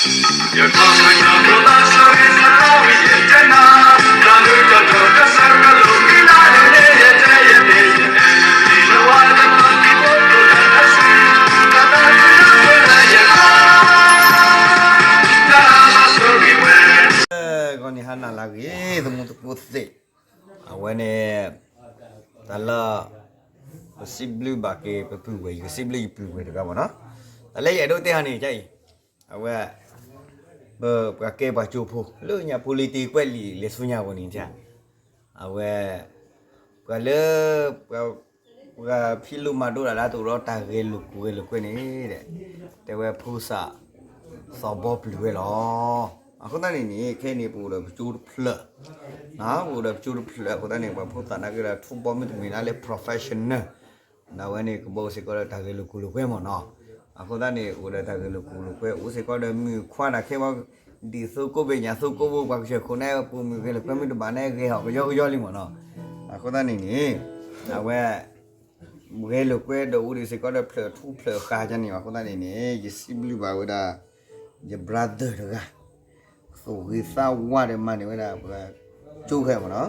ဂီၤနံၤဟါနၤလၢအဂ့ၤ သမူသကိးသ့ၣ်, အဝဲန့ၣ် တၢ်လၢ ပစံးဘျုးဘၣ်က့ၤပပုၢ်ဝဲၢ် ယကစံးဘျုးယပုၢ်ဝဲၢ်တဂၤမ့ၢ်နီၤ, တၢ်လၢယအဲၣ်ဒိးတဲဟီန့ၣ် ကအံၤ အဝဲ ပှၤကဲပှၤကၠိဖိ လၢညါဖိလံၤတ့ၢ်ကွဲးလံာ်လဲၤဆူညါအဂီၢ်န့ၣ် အဝဲ ပှၤလၢ ပှၤ ပှၤဖံးလိမၤဒိးတၢ်လၢတအိၣ်ဒီးတၢ်ဂဲၤလိာ်ကိၢ်ဂဲၤလိာ်ကွဲန့ၣ် တဲဝဲဖိသၣ် သီၣ်ဘီပျုၢ်ဝဲလီၤ. အဃိသတးန့ၣ်န့ၣ် ခဲအံၤန့ၣ် ပအိၣ်ဒီးပကၠိတဖျၢၣ်, ပအိၣ်ဒီးပကၠိတဖျၢၣ်အဃိသတးန့ၣ် ပှၤဖိသၣ်နာ်က့ဒီးထူဘီမ့တမ့ၢ်ဒၣ်လၢ professional ဒီးအဝဲန့ၣ် ကဘီအိၣ်စ့ၢ်ကီးဒီးတၢ်ဂဲၤလိာ်ကိၢ်လိာ်ကွဲမ့ၢ်နီၤ. အဃိသတးန့ၣ် အိၣ်ဒီးတၢ်ဂဲၤလိာ်ကိၢ်လိာ်ကွဲ အိၣ်စ့ၢ်ကီးဒီးမုၣ်ခွါတၢ်ခဲဝဲ ဒ်သိးကိးဘ့ၣ်ညၣ်သိးကိးဘိ ပှၤကစၢၢ်ခိၣ်န့ၣ် ပူၤမုၣ်ဂဲၤလိာ်ကွဲမ့ၢ်တဘၣ်န့ၣ် ဂဲၤဟီၣ်ကယီကယီလံမ့ၢ်နီၤ. အဃိသတးန့ၣ်န့ၣ် အဝဲ ဂဲၤလိာ်ကွဲဒီးအိၣ်ဒံးစ့ၢ်ကီးဒီးဖျၢၣ်ထူဖျၢၣ်ဃာ်န့ၣ် အဃိသတးန့ၣ်န့ၣ် ယစံးဘျုးဘၣ်ဝဲဒၣ် ယ brother တဂၤ သူၣ်ဂ့ၤသးဝါဒီးမၤန့ၢ်ဝဲဒၣ် ကၠိခဲမ့ၢ်နီၤ.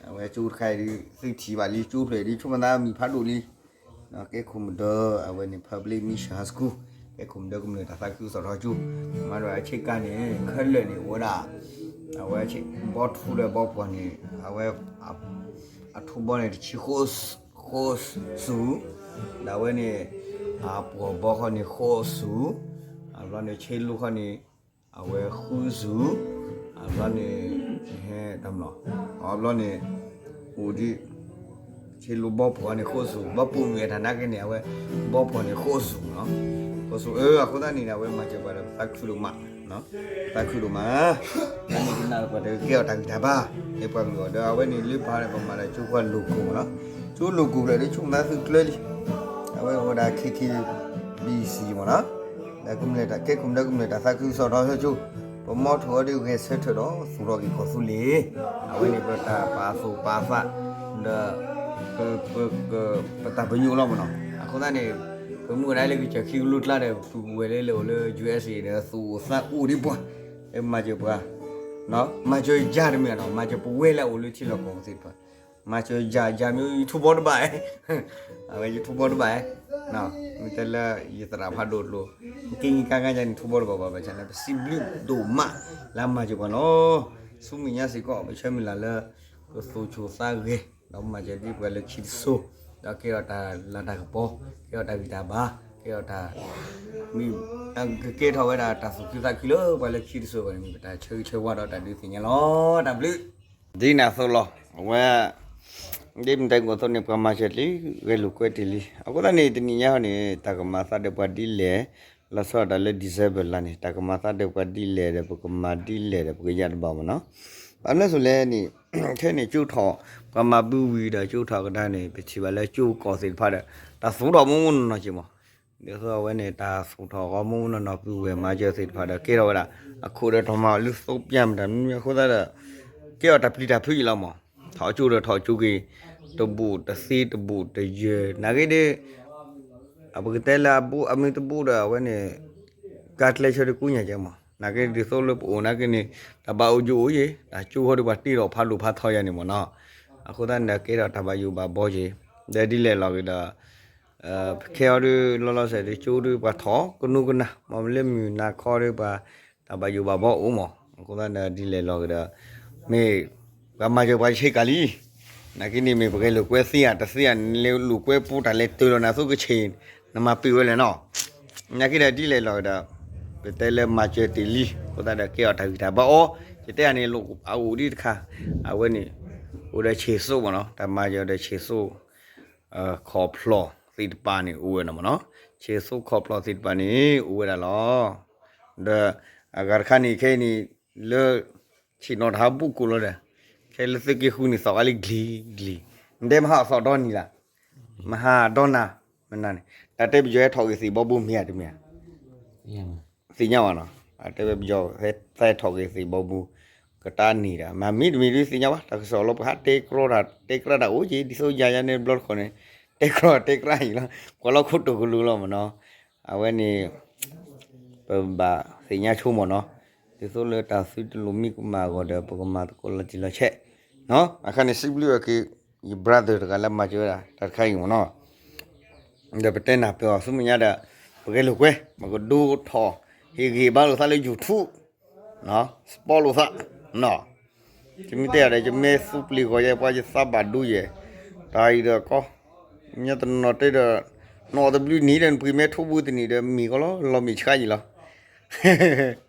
အဝဲကၠိတခါအံၤဒုး သုထံၣ်ဘၣ်လံ ကၠိဖျၢၣ်ဒုး ဆိကမိၣ်သးမံၤဖးဒိၣ်လံ ကဲခိၣ်မဒၢ အဝဲန့ၣ် Public Mission High School ကဲခိၣ်မဒၢကမျၢၢ်တၢ်သးခုကစီၣ်ထီၣ်ကၠိ, မၤဒီးအဆ့ကၤန့ၣ် ခဲလၢာ်န့ၣ်အိၣ်ဝဲဒၣ် အဝဲဘီထူဒီးဘီပှီၢ်န့ၣ် အဝဲ အထူဘီန့ၣ်တဆံဃိးဆူၣ်, ဒီးအဝဲန့ၣ် အပှီၢ်ဘီခီန့ၣ်ဃိးဆူၣ်, အဘျီန့ၣ်ဆ့လူခီန့ၣ် အဝဲဃုဆူၣ်, အဘျီန့ၣ် ဟဲတမျီၢ်, အဘျီန့ၣ် အိၣ်ဒံး ဆ့လူဘီပှီၢ်န့ၣ်ဃိးဆူၣ်, ဘီပူၤမ့ၢ်တၢ်နာ်က့န့ၣ် အဝဲဘီပှီၢ်န့ၣ်ဃိးဆူၣ်နီၤ, ဃိးဆူၣ် အဃိသတးန့ၣ် အဝဲမၤစၢၤပှၤဒီးပသးခုဒိၣ်မး, သးခုဒိၣ်မး, အန့ၣ်ကနၣ်ပှၤတကဲအီၤတၢ်ဂံၢ်တၢ်ဘါ, လၢပှၤကလုာ်အီၤဒီး အဝဲန့ၣ်လၢပှၤဒီးပမၤဒီးကၠိပှၤလိာ်ကိၢ်မ့ၢ်နီၤ, ကၠိလိာ်ကိၢ်ဖျၢၣ်ဒီး ဆိကမိၣ်သးသုကျၢၤလံ, အဝဲအိၣ်ဝဲဒၣ် K K B C မ့ၢ်နီၤ, ဒီးကမျၢၢ်တၢ်ကဲခိၣ်မဒၢကမျၢၢ်တၢ်သးခုကစီၣ်ထီၣ်ကၠိ, ပမီထိၣ်အီၤဒုးဂဲၤဆၢထၢၣ်ဒီးသူၣ်ထီၣ်က့ၤကီၢ်သူလ့ၤ, အဝဲန့ၣ်ပတၢ်ပာ်သူၣ်ပာ်သး ဒီး ပတၢ်ပညိၣ်လီၤမ့ၢ်နီၤ, အဃိသတးန့ၣ် ပမုၢ်ဝဲဒၣ်လၢကစၢၢ်ခံကလိကျါဒီး ပပုၢ်ဝဲၢ်လၢလၢအိၣ်လၢ ယူၣ်အ့စ့ၣ် ဒီးသူၣ်အိၣ်သးအိၣ်ဒံးပှၤ, လၢမၤစၢၤပှၤ, မၤစၢၤယၤတမ့ၢ်နီၤ, မၤစၢၤပဝဲလၢအအိၣ်လၢထံလီၢ်ကီၢ်ပူၤသ့ၣ်တဖၣ်, မၤစၢၤယၤ ယၤမ့ၢ်ယထူဘီတဘၣ်, အဝဲယထူဘီတဘၣ်, မ့ၢ်တဲလၢယသရၣ်ဖးဒိၣ်တလိၤ, က့ၤက့ၤကါကါယၤန့ၣ်ထူဘီတဘၣ်ဘၣ်, ဘၣ်ဆၣ်န့ၣ် ပစံးဘျုးဒိၣ်မး လၢမၤစၢၤပှၤလီၤ, ဆူမဲာ်ညါစ့ၢ်ကီး ပဆၢမုၢ်လၢ်လၢ ပသူၣ်ဆူၣ်သးဂဲၤ ဒီးမၤစၢၤဒ်ပှၤလၢခံတစိၤ, ဒီးကဲထီၣ်တၢ်လၤတၢ်ကပီၤ, ကဲထီၣ်တၢ်ဂံၢ်တၢ်ဘါ, ကဲထီၣ်တၢ် မ့ၢ် ကကဲထီၣ်ဝဲဒၣ်တၢ်သူၣ်ခုသးခုလၢပှၤလၢခံတစိၤအဂီၢ်န့ၣ် မ့ၢ်ပတၢ်ဆၢဂ့ၤဆၢဝါဒီးတၢ်ဒုးသ့ၣ်ညါလီၤ. တၢ်ဘျုး ဒ်န့ၣ်အသိးလီၤ. အဝဲ ဒ်မ့ၢ်တဲကိးသိးန့ၣ် ပှၤမၤစၢၤတ့ၢ်လံ, ဂဲၤလိာ်ကွဲတ့ၢ်လံ. အဃိသတးန့ၣ် တနံၤညါန့ၣ် တၢ်ကမၤသးဒီးပှၤဒ်လဲၣ်, လီၤဆီဒၣ်တၢ်လၢ December လါန့ၣ် တၢ်ကမၤသးဒီးပှၤဒ်လဲၣ်ဒီး ပကမၤဒ်လဲၣ်ဒီး ပကယၢ်တဘၣ်မ့ၢ်နီၤ. ဘၣ်မနုၤအဃိလဲၣ်န့ၣ် ခဲအံၤန့ၣ် ကၠိထီၣ် ပှၤမၤဘုဝံၤဒီး ကၠိထီၣ်ကဒါန့ၣ် ပထံၣ်ဘၣ်လၢကၠိကီၢ်သ့ၣ်တဖၣ်ဒီး တၢ်သူၣ်ထီၣ်မိၢ်မိၢ်နီၢ်နီၢ်က့ၤမး. ဒ်သိးအဝဲန့ၣ် တၢ်သူၣ်ထီၣ်ဂီၤမိၢ်မိၢ်နီၢ်နီၢ် ပုၢ်ဝဲၢ်မၤစၢၤသ့ၣ်တဖၣ်ဒီး ကဲထီၣ်ဝဲဒၣ် အခိၣ်ဒီးထီၣ်မၤအီၤလၢသိပျၢ်မတၤမနုၤအဃိသတးဒီး ကဲအီၤတၢ်ပျံၤတၢ်ဖုးအံၤလီၤမး. ထီၣ်ကၠိဒီးထီၣ်ကၠိက့ၤ တဘူးတသ့တဘူးတယၢၤ နာ်က့ဒီး အပကတဲလၢအဘူးအမုၢ်တဘူးဒီး အဝဲန့ၣ် ကါကျဲဆၢဒုးကူညါကဲမး. နာ်က့ဒ်သိးလၢပအိၣ်နာ်က့န့ၣ် တၢ်ဘၣ်အိၣ်ယိၣ်အိၣ်ယဲၤ တၢ်ကၠိဟီဒုးပှၤတ့ထီၣ်ဖးဒိၣ်ဖးထီယၤန့ၣ်မးနီၤ. အဃိသတးန့ၣ်ဒီး ကဲထီၣ်တၢ်ဘၣ်ယိၣ်ဘၣ်ဘီယဲၤ ဒီးဒ်လဲၣ်လီၤက့ၤဒီး ခဲအံၤဒုး လီၤလီၤဆဲးဒုး ကၠိဒုးပှၤထီၣ်ကနူကနၢ် မ့ၢ်လၢမုၢ်နၤခီဒုးပှၤ တၢ်ဘၣ်ယိၣ်ဘၣ်ဘီအိၣ်မး. အဃိသတးန့ၣ်ဒီး ဒ်လဲၣ်လီၤက့ၤဒီး မ့ၢ်ပှၤမၤစၢၤပှၤဆ့ကၤလံ. နာ်က့န့ၣ်မ့ၢ်ပဂဲၤလိာ်ကွဲသ့ဧါ တသ့ဧါန့ၣ် လိာ်ကွဲပူၤတၢ်လဲၤတၢၤလီၤနၤသိးကဆ့ၣ် နမၤပ့ၢ်ဝဲလဲၣ်နီၤ. နာ်က့ဒီးဒ်လဲၣ်လီၤက့ၤဒီး ပတဲလၢမၤစၢၤတ့ၢ်လံ အဃိသတးဒီးကဲအီၤတၢ်ဂံၢ်တၢ်ဘါအီၤ ယတဲအန့ၣ် အအိၣ်ဒံးတခါ အဝဲန့ၣ် အိၣ်ဒီးဆ့ၣ်စိမးနီၤ တၢ်မၤစၢၤဒီးဆ့ၣ်စိ ခီၣ်ဖျီၣ်သ့ၣ်တဖၣ်န့ၣ် အိၣ်ဝဲဒၣ်မးနီၤ. ဆ့ၣ်စိခီၣ်ဖျီၣ်သ့ၣ်တဖၣ်န့ၣ် အိၣ်ဝဲဒၣ်လီၤ. ဒီးအဂၤတခါန့ၣ် ခဲအံၤန့ၣ် လၢ ဆ့ၣ်နီၤတဟးဘူၣ်ကိာ်လီၤဒီး ခဲလၢသုးက့ဃုန့ၣ် သီၣ်ဂၤလံဂ့ၤဂ့ၤ နတဲမဟါအသီၣ်ဒီနံၤလၢ် မဟါဒီနၤ မနၤန့ၣ် တၢ်တဲပယီၤဟဲထီၣ်က့ၤသ့ၣ်ဘီဘိမ့ၢ်ဧါတမ့ၢ်ဧါ သ့ၣ်ညါဘၣ်နီၤ. အတဲဝဲပယီၤဟဲသးထီၣ်က့ၤသ့ၣ်ဘီဘိ ကတၢ်န့ၣ်ဒီး မ့မ့ၢ်တမ့ၢ်ဒုးသ့ၣ်ညါဘၣ် တၢ်ကစီၣ်လီၤပဟးတဲကြီတၢ် တဲကြီတၢ်အိၣ်က့ၤ ဒ်သိးယၤယၤန့ၣ်ဘျီတခီၣ်န့ၣ် တဲကြီတဲကြီအံၤလီၤ ကွၢ်လီၤခိၣ်တိၢ်ကလိၤလီၤမးနီၤ. အဝဲန့ၣ် ပဘၣ် သ့ၣ်ညါဆိမၢ်နီၤ, ဒ်သိးလၢတၢ်သုတလိၣ်မံကမၣ်အဂီၢ်ဒီး ပကမၤသကိးလီၤတံၢ်လီၤဆဲး, အခါန့ၣ် စံးဘျုးအီၤက့ၤ ယ brother တဂၤလၢမၤစၢၤဝဲဒၣ် တၢ်တခါအံၤမၢ်နီၤ, ဒီးပတဲနၢ်ပၢၢ်အီၤ ဆူမဲာ်ညါဒီး ပဂဲၤလိာ်ကွဲ ပကဒိကထီၣ် ဟ့ၣ်ဂံၢ်ဘါလိာ်သးလၢ YouTube စပီလိာ်သး, ယမ့ၢ်တဲယၤဒီး ယမ့ၢ်သူပျ့ၤဂီၤယဲ ပှၤယသးဘၣ်ဒိယဲ, တၢ်အံၤဒီးကီ, ညါတနီၤတဲဒီး နအီၣ်တဘျုးနံၤဒီး နပှ့ၤမ့ၢ်ထိၣ်ဘုတနံၤဒီး မ့ၢ်ကီလီၤ လီၤမ့ၢ်ဆှါယံၤလီၤ, ဟဲ